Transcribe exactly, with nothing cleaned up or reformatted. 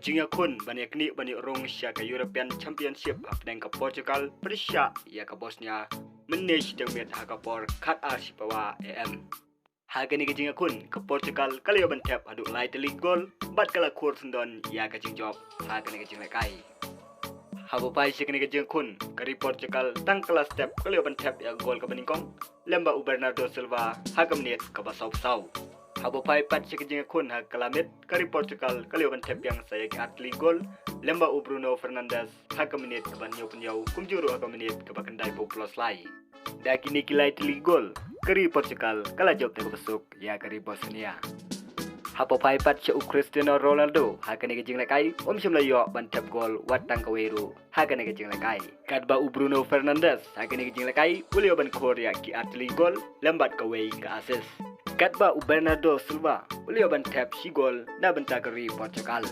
Jingïakhun ban ïaknieh ban ïoh rung sha ka European Championship hapdeng ka Portugal pyrshah ïa ka Bosnia mynne shiteng miet ha ka por khatar shipawa A M. Ha kane ka jingïakhun ka Portugal ka la ïoh ban thep haduh lai tylli ki gol bad ka la khur syndon ïa ka jingjop ha kane ka jinglehkai. Haba phai sha kane ka jingïakhun ka ri Portugal tang ka la step ka la ïoh ban thep ïa ka gol kaba nyngkong lem bad u Bernardo Silva ha ka minit kaba sawphew saw. Haba phai pat sha ka jingïakhun ha ka la miet ka ri Portugal ka la ïoh ban thep biang sa ïa ki ar tylli ki gol lem bad u Bruno Fernandes ha ka minit kaba hynñiewphew hynñiew kumjuh ruh ha ka minit kaba khyndaiphew plus lai. Da kine ki lai tylli ki gol ka ri Portugal ka la jop da kaba suk ïa ka ri Bosnia. Haba phai pat sha u Cristiano Ronaldo ha kane ka jinglehkai um shym la ïoh ban thep gol wat tang kawei ruh ha kane ka jinglehkai. Katba u Bruno Fernandes ha kane ka jinglehkai u la ïoh ban khur ïa ki ar tylli ki gol lem bad kawei ka assist. Katba u Bernardo Silva u la ïoh ban thep shi gol na bynta ka ri Portugal.